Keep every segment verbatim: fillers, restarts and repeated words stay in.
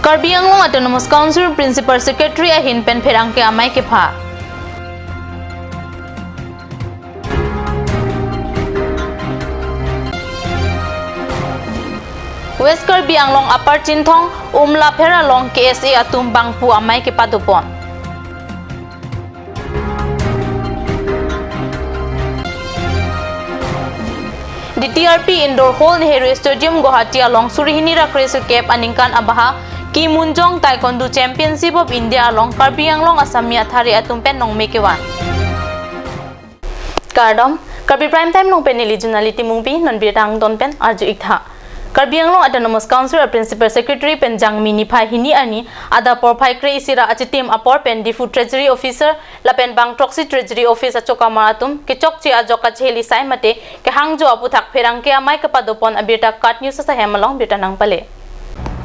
Karbi Anglong Autonomous Council Principal Secretary ahin pen pherangke amei kepha. West Karbi Anglong Upper Chinthong Umlapher along K S A atum bangphu amei kepadopon. D T R P Indoor Hall, Nehru Stadium, Guwahati along suri hini ra kresirkep aningkan abaha Kim Munjong Taekwondo Championship of India along Karbi Anglong Assamese athare atum pen nongme kevan. Kardom, Karbi Prime Time along pen neli Junali Timungpi, non birta angton pen arju iktha. Karbi Anglong Autonomous Council a Principal Secretary pen Jangmi niphai hini arni adap porphai kre-isi ra achitim apor pen Diphu Treasury Officer lapen bang throksi Treasury Office achokamar atum kechokche ajok kachiheli sai mate kehangjo aputhak pherangke amei kepadopon abirta KAT News asaihem along birta nangpale.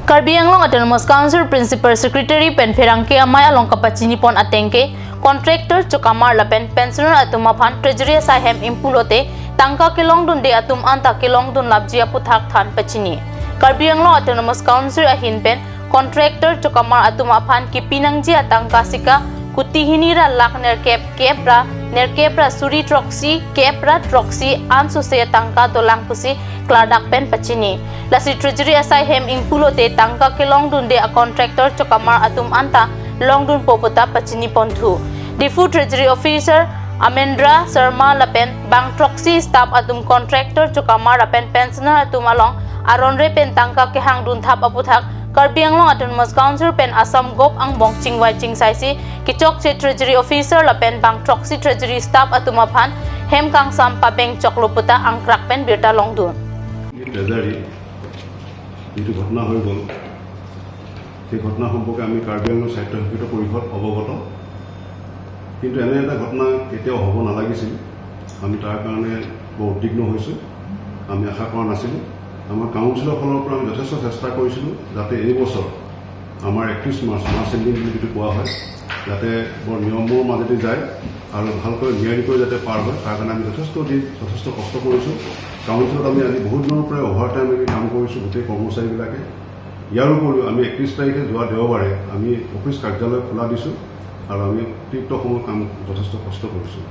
Karbi Anglong Autonomous Council Principal Secretary pen pherangke amei along kapachinipon ateng ke contractor, chokamar lapen pensioner atum aphan Treasury asaihem ingpulote tangka kelongdunde atum anta kelongdun lapji aputhak than pachini. Karbi Anglong Autonomous Council ahin pen contractor, chokamar atum aphan kipi nangji atangka sika kuti hini ra lakh nerkep kep ra nerkep ra suri throksi kep ra throksi ansose tangka dolang pusi klardak pen pachini. Lasi Treasury asaihem ingpulote tangka kelongdunde a contractor, chokamar atum anta longdunpo puta pachiniponthu. Diphu Treasury Officer Amendra Sharma lapen bang throksi staff atum contractor, chokamar lapen pensioner atum along aronre pen tangka kehangdun thap aputhak Karbi Anglong Autonomous Council pen Assam Govt angbong chingvai chingsaisi kechokche Treasury Officer lapen bang throksi Treasury staff atum aphan hem kangsam pabeng choklo puta angkrak pen birta longdun. এই ট্ৰেজাৰী যিটো ঘটনা হৈ গ'ল, সেই ঘটনা সম্পৰ্কে আমি কাৰ্বি আংলং স্বায়ত্তশাসিত পৰিষদ অৱগত। কিন্তু এনে এটা ঘটনা কেতিয়াও হ'ব নালাগিছিল। আমি তাৰ কাৰণে বৰ উদ্বিগ্ন হৈছোঁ। আমি আশা কৰা নাছিলোঁ। আমাৰ কাউন্সিলৰ ফালৰ পৰা আমি যথেষ্ট চেষ্টা কৰিছিলোঁ যাতে এই বছৰ আমাৰ একত্ৰিছ মাৰ্চ, মাৰ্চ এণ্ডিং বুলি যিটো কোৱা হয়, যাতে বৰ নিয়মৰ মাজেদি যায় আৰু ভালকৈ নিয়াৰিকৈ যাতে পাৰ হয়, তাৰ কাৰণে আমি যথেষ্ট দিন যথেষ্ট কষ্ট কৰিছোঁ। কাউন্সিলত আমি আজি বহুত দিনৰ পৰাই অভাৰ টাইম আমি কাম কৰিছোঁ গোটেই কৰ্মচাৰীবিলাকে। ইয়াৰ উপৰিও আমি একত্ৰিছ তাৰিখে যোৱা দেওবাৰে আমি অফিচ কাৰ্যালয় খোলা দিছোঁ আৰু আমি অতিৰিক্ত সময় কাম যথেষ্ট কষ্ট কৰিছোঁ।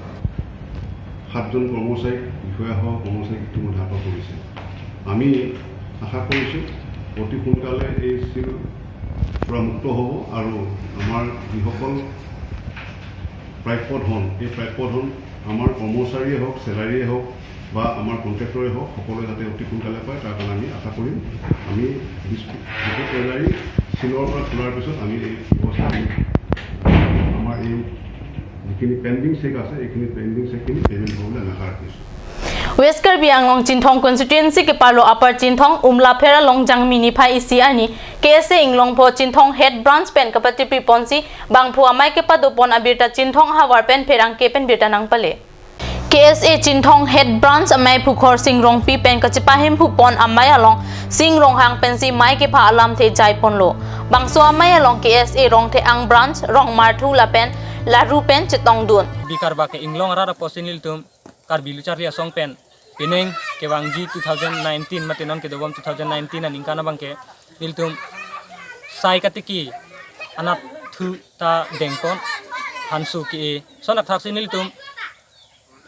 সাতজন কৰ্মচাৰীক, বিষয়াসহ কৰ্মচাৰীক ইতিমধ্যে আটক কৰিছে। আমি আশা কৰিছোঁ অতি সোনকালে এই চিল পৰা মুক্ত হ'ব আৰু আমাৰ যিসকল প্ৰাপ্য ধন, এই প্ৰাপ্য ধন আমাৰ কৰ্মচাৰীয়ে হওক, চেলাৰীয়ে হওক বা আমাৰ কণ্ট্ৰেক্টৰে হওক, সকলোৱে যাতে অতি সোনকালে পায়, তাৰ কাৰণে আমি আশা কৰিম। আমি ডিপু, ডিপু ট্ৰেজাৰী চিলৰ পৰা খোলাৰ পিছত আমি এই ব্যৱস্থা, আমি আমাৰ এই যিখিনি পেণ্ডিং চেক আছে, এইখিনি পেণ্ডিং চেকখিনি পে'মেণ্ট হ'ব বুলি আমি আশা ৰাখিছোঁ। West Karbi Anglong Chinthong constituency kepalo Upper Chinthong Umlapher along Jangmi niphai isi arni K S A Inglongpho Chinthong Head Branch pen kapatipi ponsi bangphu amei kepadopon abirta Chinthong ahavar pen pherangke pen birta nangpale. K S A Chinthong Head Branch amei Phukhor Sing Rongpi pen kachipahemphu pon amei along Sing Ronghang pensi mei kepha alamthe jaiponlo. Bangso amei along K S A Rongthe-ang Branch, Rongmarthu lapen Laru pen chetongdun. Bi karbak ke inglong arat apotsi nelitum Karbi Lo Charli Asong pen pining kevangji two thousand nineteen mate non kedobom two thousand nineteen aningkan abangke nelitum sai katiki anatthu ta dengpon hansu ke-e. Lason thakthaksi nelitum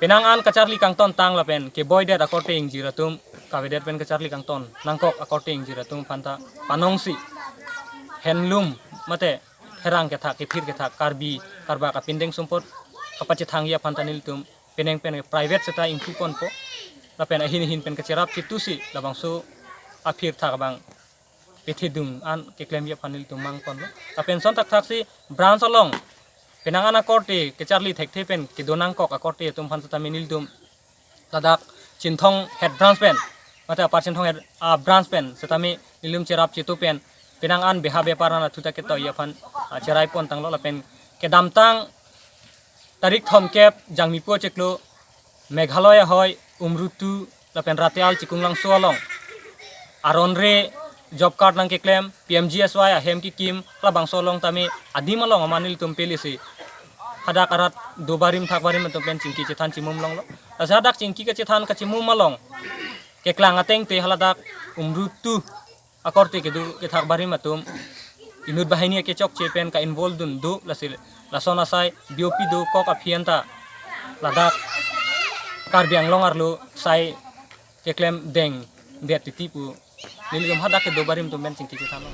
penang an kacharli kangton tang lapen keboidet akorte ingjir atum, kavedet pen kacharli kangton nangkok akorte ingjir atum aphanta panongsi handloom mate therang kethak, kephir kethak, Karbi karbak apindeng sumpot kapachethangji aphanta nelitum penang pen private seta ingpuponpo lapen ahin ahin pen kacherap chitusi labangso aphirthak abang pethedung an keklemji aphan nelitum mangponlo. Lapen lason thakthaksi branch along penang an akorte kacharli thekthe pen kedo nangkok akorte atum aphan setame nelitum ladak Chinthong Head Branch pen mate Upper Chinthong Head, ah, Branch pen setame nelitum cherap chitu pen penang an beha bepar anatthu ta ketoi aphan, ah, cheraipon tanglo lapen kedamtang tarik thomkep Jangmipo chiklo Meghalaya hoi Umrutu lapen Ratial Chikunglangso along aronre job card nangkeklem, P M G S Y ahem kekim, labangso along tame adim along aman nelitum pelisi hadak arat do barim thak barim atum pen chingki chethan chimum longlo. Lasi hadak chingki kachethan kachimum along keklang atengte haladak Umrutu akorte kedo kethak barim atum inut banghini akechokche pen ka-involve dun do, lasi lason asai B O P dokok aphi anta ladak Karbi Anglong arlo sai keklem dengdet titi pu nelitum hadak kedo barim atum pen chingki chethanlo.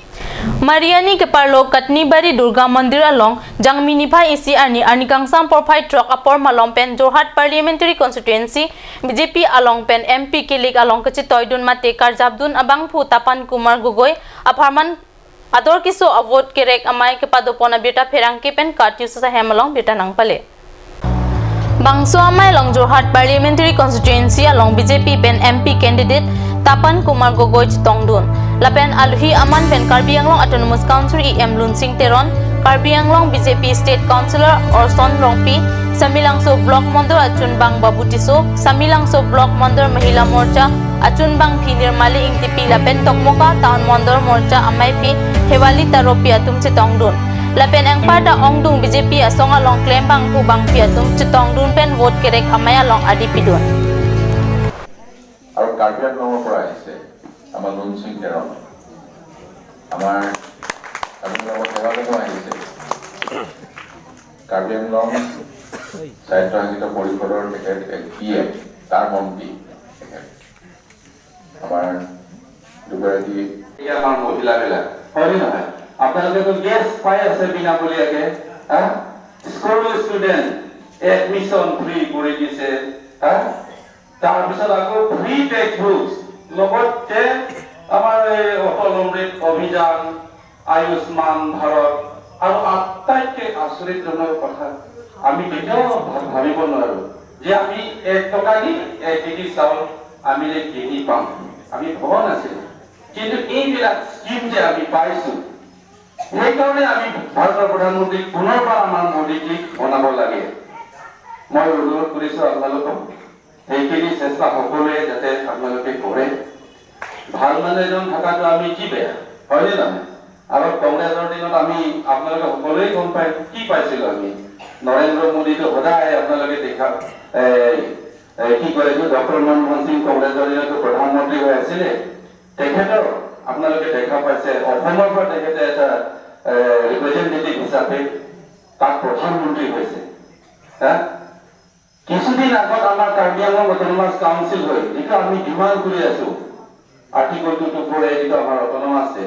Mariani keparlo Katnibari Durga Mandir along Jangmi niphai isi arni, arni kangsam porphai throk apor malom pen Jorhat Parliamentary Constituency B J P along pen M P kilik along kachetoidun mate karjapdun abangphu Tapan Kumar Gogoi apharman ator keso avote kerek amei kepadopon abirta pherangke pen KAT News ahem along birta nangpale. Bangso amei along Jorhat Parliamentary Constituency along B J P pen M P candidate Tapan Kumar Gogoi chetongdun. Lapen alohi aman pen Karbi Anglong Autonomous Council E M Lunsing Teron, Karbi Anglong B J P State Councillor Orson Rongpi, Samelangso Block Mondol achunbang Babu Tisso, Samelangso Block Mondol Mahila Morcha achunbangpi Nirmali Ingtipi lapen Dokmoka Town Mondol Morcha ameiphi Hewali Taropi atum chetongdun. Lapen anparta ongdung B J P asong along klembangphu bangpi atum chetongdun pen vote kerek amei along adi pidun. আৰু কাৰ্বি আংলঙৰ পৰা আহিছে আমাৰ লুনচিং তেৰণ, আমাৰ কাৰ্বি আংলঙৰ সেৱাজনো আহিছে, কাৰ্বি আংলং স্বায়ত্তশাসিত পৰিষদৰ তেখেত এম পি এ, তাৰ মন্ত্ৰী তেখেত। আমাৰ দুগৰাকী এতিয়া আমাৰ মহিলাবিলাক, হয়নে নহয়? আপোনালোকেতো গেছ পাই আছে বিনামূলীয়াকে, হা? স্কুল ষ্টুডেণ্ট এডমিশ্যন ফ্ৰী কৰি দিছে, হা? তাৰপিছত আকৌ ফ্ৰী টেক্সট বুকছ, লগতে আমাৰ এই অটল অমৃত অভিযান, আয়ুষ্মান ভাৰত, আৰু আটাইতকৈ আচৰিতজনক কথা, আমি কেতিয়াও ভা-, ভাবিব নোৱাৰো যে আমি এক টকা দি এক কেজি চাউল আমি যে কিনি পাম, আমি ভবা নাছিলো। কিন্তু এইবিলাক স্কিম যে আমি পাইছো, সেইকাৰণে আমি ভাৰতৰ প্ৰধানমন্ত্ৰীক পুনৰবাৰ আমাৰ মোদীজীক বনাব লাগে। মই অনুৰোধ কৰিছো আপোনালোকক, সেইখিনি চেষ্টা সকলোৱে যাতে আপোনালোকে কৰে। ভাল মানুহ এজন থকাটো আমি কি বেয়া, হয়নে নহয়? আগত কংগ্ৰেছৰ দিনত আমি, আপোনালোকে সকলোৱে গম পায়, কি পাইছিলো আমি? নৰেন্দ্ৰ মোদীটো সদায় আপোনালোকে দেখা, এ, এ, কি কয় এইটো, ডক্টৰ মনমোহন সিং কংগ্ৰেছৰ দিনতো প্ৰধানমন্ত্ৰী হৈ আছিলে। তেখেতৰ আপোনালোকে দেখা পাইছে, অসমৰ পৰা তেখেতে এটা, এ, ৰিপ্ৰেজেণ্টেটিভ হিচাপে তাত প্ৰধানমন্ত্ৰী হৈছে। হা? কিছুদিন আগত আমাৰ কাৰ্বি আংলং অট'নমাছ কাউন্সিল হৈ যিটো আমি ডিমাণ্ড কৰি আছো, আৰ্টিকল টু টু ফ'ৰ এ যিটো আমাৰ অট'নমাছ আছে,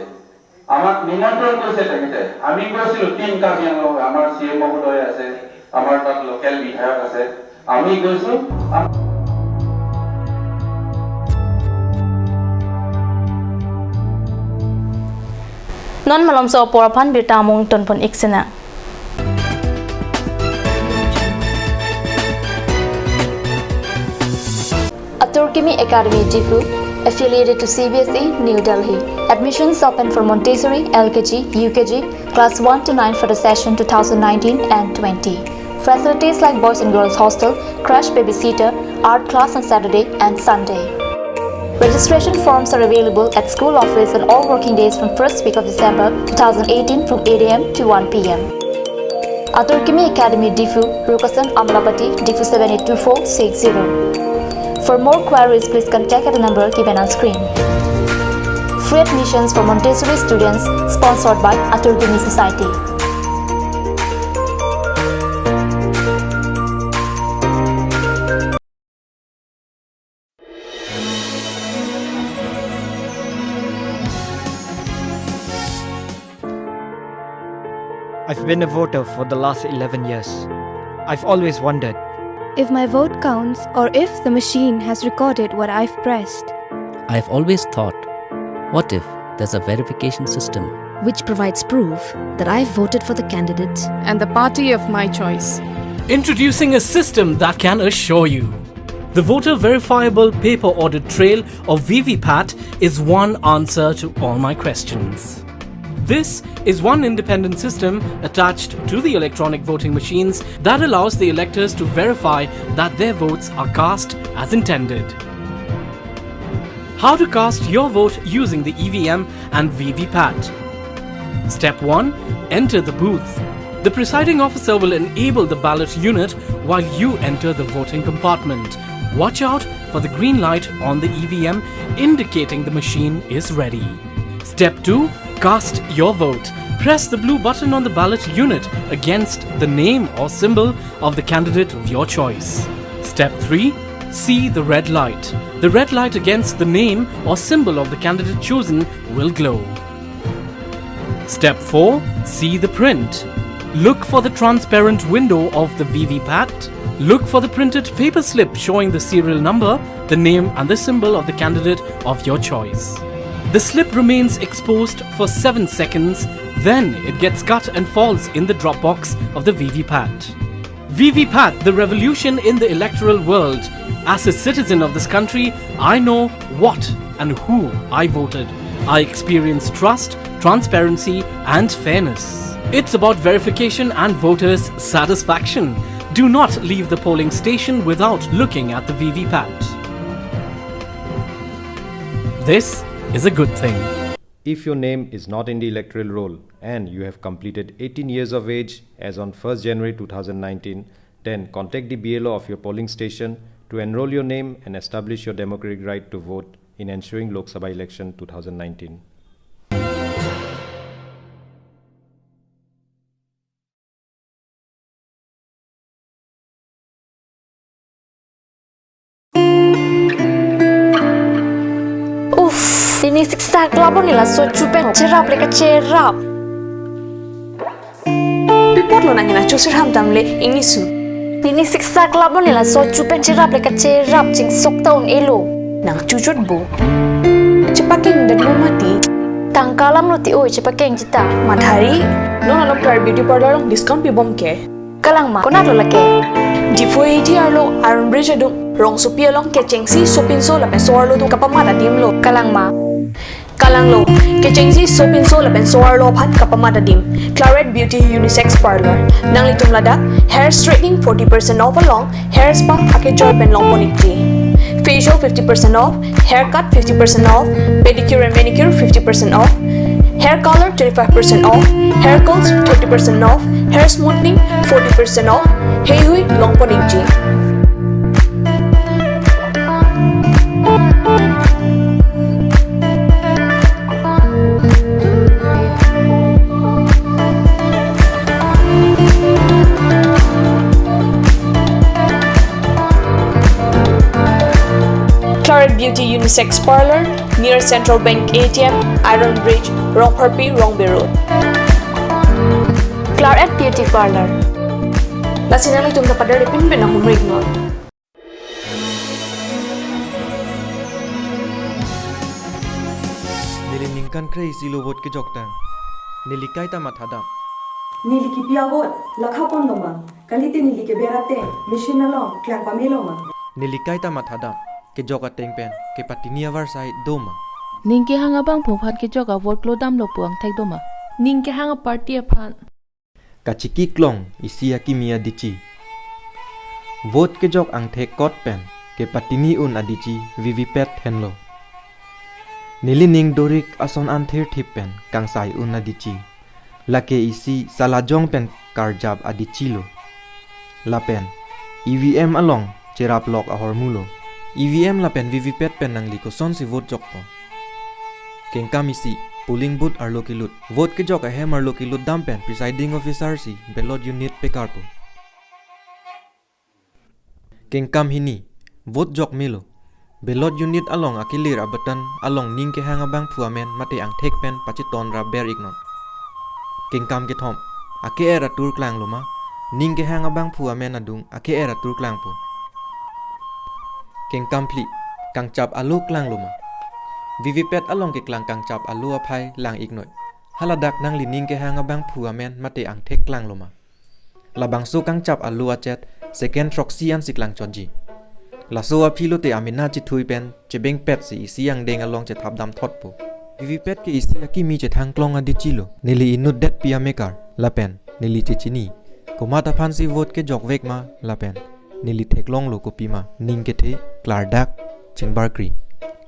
আমাক নিমন্ত্ৰণ কৰিছে তেখেতে। আমি কৈছিলো, টিম কাৰ্বি আংলং, আমাৰ চি এম মহোদয় আছে, আমাৰ তাত লোকেল বিধায়ক আছে, আমি গৈছো। আম- Non malomso apor aphan birta amung tonpon ik sena. Atur Kimi Academy Diphu, affiliated to C B S E, New Delhi. Admissions open for Montessori, L K G, U K G, class one to nine for the session two thousand nineteen and twenty. Facilities like boys and girls hostel, crash, babysitter, art class on Saturday and Sunday. Registration forms are available at school office on all working days from first week of December two thousand eighteen from eight A M to one P M. Atur Kimi Academy Diphu, Rukasan Amlapati, Diphu seven eight two four six zero. For more queries, please contact at the number given on screen. Free admissions for Montessori students, sponsored by Atur Kimi Society. I've been a voter for the last eleven years. I've always wondered if my vote counts or if the machine has recorded what I've pressed. I've always thought, what if there's a verification system which provides proof that I've voted for the candidate and the party of my choice? Introducing a system that can assure you. The voter verifiable paper audit trail, or V V PAT, is one answer to all my questions. This is one independent system attached to the electronic voting machines that allows the electors to verify that their votes are cast as intended. How to cast your vote using the E V M and V V PAT. Step one. Enter the booth. The presiding officer will enable the ballot unit while you enter the voting compartment. Watch out for the green light on the E V M indicating the machine is ready. Step two. Cast your vote. Press the blue button on the ballot unit against the name or symbol of the candidate of your choice. Step three, see the red light. The red light against the name or symbol of the candidate chosen will glow. Step four, see the print. Look for the transparent window of the V V PAT. Look for the printed paper slip showing the serial number, the name and the symbol of the candidate of your choice. The slip remains exposed for seven seconds, then it gets cut and falls in the drop box of the V V PAT. V V PAT, the revolution in the electoral world. As a citizen of this country, I know what and who I voted. I experience trust, transparency, and fairness. It's about verification and voters' satisfaction. Do not leave the polling station without looking at the V V PAT. This is a good thing. If your name is not in the electoral roll and you have completed eighteen years of age as on first January two thousand nineteen, then contact the B L O of your polling station to enroll your name and establish your democratic right to vote in ensuing Lok Sabha election two thousand nineteen. Uff, pini siksak labo ne laso chupen cherap le kacherap. Pi apotlo nang hena chusir ham tam le ingni su. Pini siksak labo ne laso chupen cherap le kacherap, chingsok ta un-elo. Nang chuchot bo. Chepakeng detlo mati. Tangka alam lo ti oi chepakeng chita. Mathari, non along Claret Beauty Parlour along discount pibom ke. Kalang ma, konat lo lake? Diphu A T R lo, Iron Bridge adung, rongsopi along kechengsi sopinso lapen so-arlo atum kapamat adim lo. Kalang ma? Kalang lo, kechengsi sopinso lapen so-arlo aphan kapamat adim. Claret Beauty Unisex Parlour. Nanglitum ladak hair straightening forty percent off along hair spa akejoi pen longpon ikji. Facial fifty percent off, haircut fifty percent off, pedicure and manicure fifty percent off, hair color twenty-five percent off, hair curls thirty percent off, hair smoothing forty percent off, heihui longpon ikji. Claret Beauty Unisex Parlour, near Central Bank A T M, Iron Bridge, Rongpharpi, Rongbe Road. Claret Beauty Parlour. Lasi nanglitum ta pader ipin pen ahumrik non. Neli ningkan kre-isi lo vote kejok tang. Neli kaita mathadam. Neli kipi a-vote lakha pon lo ma? Kalite neli keber ateng machine along klang pame lo ma? Neli kaita mathadam. Kejok ateng pen kepatini avarsai do ma? Ning kehang abangphu aphan kejok a-vote klodam lo pu angthek do ma? Ning kehang a-party aphan. Kachiki klong isi akimi adichi. Vote kejok angthek kot pen kepatini un adichi V V PAT henlo. Nelining dorik ason an thirthip pen kangsai un adichi. Lake isi salajong pen karjap adichi lo. Lapen E V M along cherap lok ahormu lo. E V M lapen V V PAT pen nangli kosonsi vote jokpo? Kengkam isi, polling booth arlo kelut. Vote kejok ahem arlo kelut dam pen presiding officer si ballot unit pekarpo. Kengkam hini, vote jok melo. Ballot unit along akelir a-button along ning kehang abangphu amen mate angthek pen pacheton rap ber iknon. Kengkam kethom, ake-er atur klang lo ma? Ning kehang abangphu amen adung ake-er atur klangpo. Kengkam phli, kangchap alo klang lo ma? V V PAT along keklang kangchap alo aphai lang iknoi. Haladak nangli ning kehang abangphu amen mate angthek klang lo ma? Labangso kangchap alo achet second throksi ansi klangchotji. Laso aphi lote amena chethui pen chebengpet si isi angdeng along chethap damthotpo. V V PAT ke isi akimi chethang klong adichi lo. Neli inutdetpi amekar lapen neli chechini. Komat aphansi vote kejokvek ma lapen neli theklong lo kopima ning kethe klardak chingbarkri.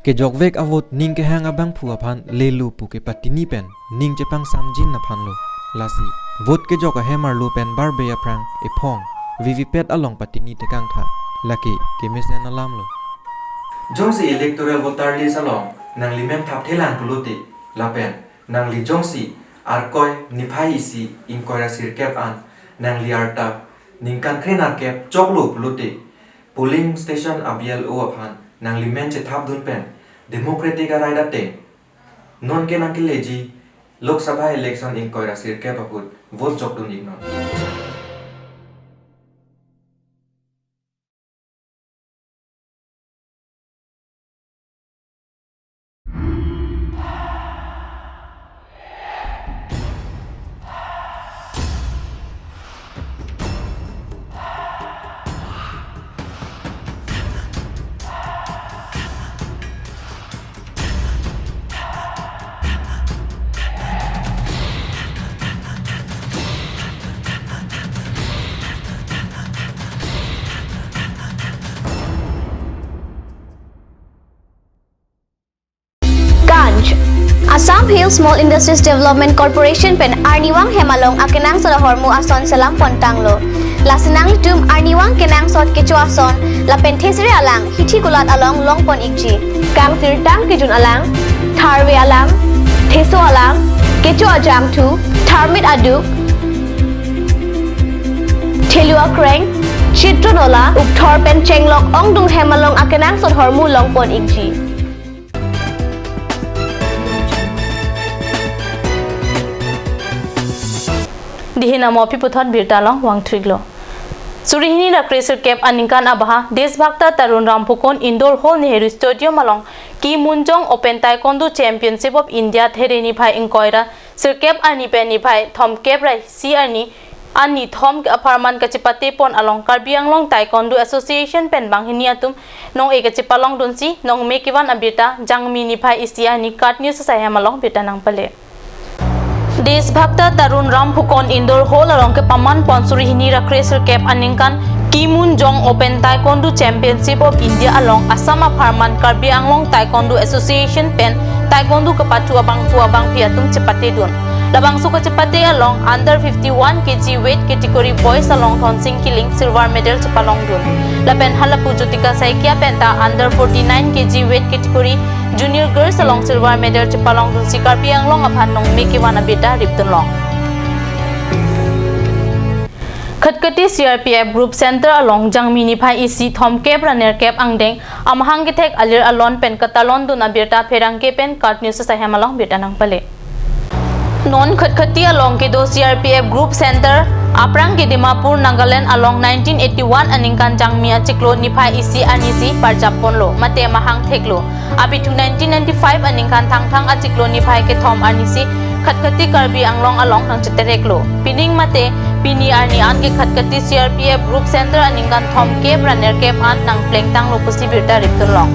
Kejokvek a-vote ning kehang abangphu aphan lelo pu kepatini pen ning chepangsamjin aphan lo. Lasi vote kejok ahem arlo pen barbe aphrang ephong V V PAT along patini tekangtha. Lake kemesen alam lo. Jongsi electoral voter list along nangli men thapthelang pulote lapen nangli jongsi Arkoi niphai isi ingkoi ra sirkep an nangli arta ningkan kre nerkep choklo pulote polling station a-B L O aphan nangli men chethapdun pen democratic a-right ateng nonke nangkeleji Lok Sabha election ingkoi ra sirkep ahut vote chokdun iknon. Ganj. Assam Hill Small Industries Development Corporation pen arnivang hem along akenangsot ahormu ason selam pontanglo. Lasi nanglitum arnivang kenangsot kecho ason lapen thesere alang hithi kulat along longpon ikji. Kangsirtang kejun alang, tharve alang, theso alang, kecho ajangthu, tharmit aduk, thelu akreng, chitron ola, ukthor pen chenglok ongdung hem along akenangsot ahormu longpon ikji. Dihin amo aphi puthot birta along vangthuiklo. Suri hini ra kre sirkep aningkan abaha Deshbhakta Tarun Ram Phukon Indoor Hall Nehru Stadium along Ki Munjong Open Taekwondo Championship of India there niphai ingkoi ra sirkep arni pen niphai thomkep ra isi arni an nithom apharman kachepate pon along Karbi Anglong Taekwondo Association pen banghini atum nong-e kachepalongdunsi nongme kevan abirta Jangmi niphai isi arni KAT News asai hem along birta nangpale. Deshbhakta Tarun Ram Phukon Indoor Hall along kepaman pon suri hini ra kre sirkep aningkan Ki Munjong Open Taekwondo Championship of India along Assam apharman Karbi Anglong Taekwondo Association pen taekwondo kepathu abangphu abangphi atum chepatedun. Labangso kachepate along under fifty-one K G weight category boys along Thonsing Killing silver medal chepalongdun. Lapen halapu Jyotika Saikia penta under forty-nine K G weight category junior girls along silver medal chepalongdunsi Karbi Anglong aphan nongme kevan abirta ripdunlong. Khatkhati C R P F Group Center along Jangmi niphai isi thomkep ra nerkep angdeng amahang kethek alir alon pen katalondun abirta pherangke pen KAT News asai hem along birta nangpale. Non Khatkhati along kedo C R P F Group Center aphrang ke Dimapur, Nagaland along nineteen eighty-one aningkan Jangmi achiklo niphai isi arnisi parjap ponlo mate mahang theklo. Abithu nineteen ninety-five aningkan Thangthang achiklo niphai kethom arnisi Khatkhati Karbi Anglong along nangchetereklo. Pining mate pini arni an ke Khatkhati C R P F Group Center aningkan thomkep ra nerkep an nangplengtanglo pusi birta ripdunlong.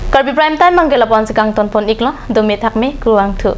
Karbi Prime Time abangke lapu-an si kangton pon iklo, dome thakme, kurvangthu.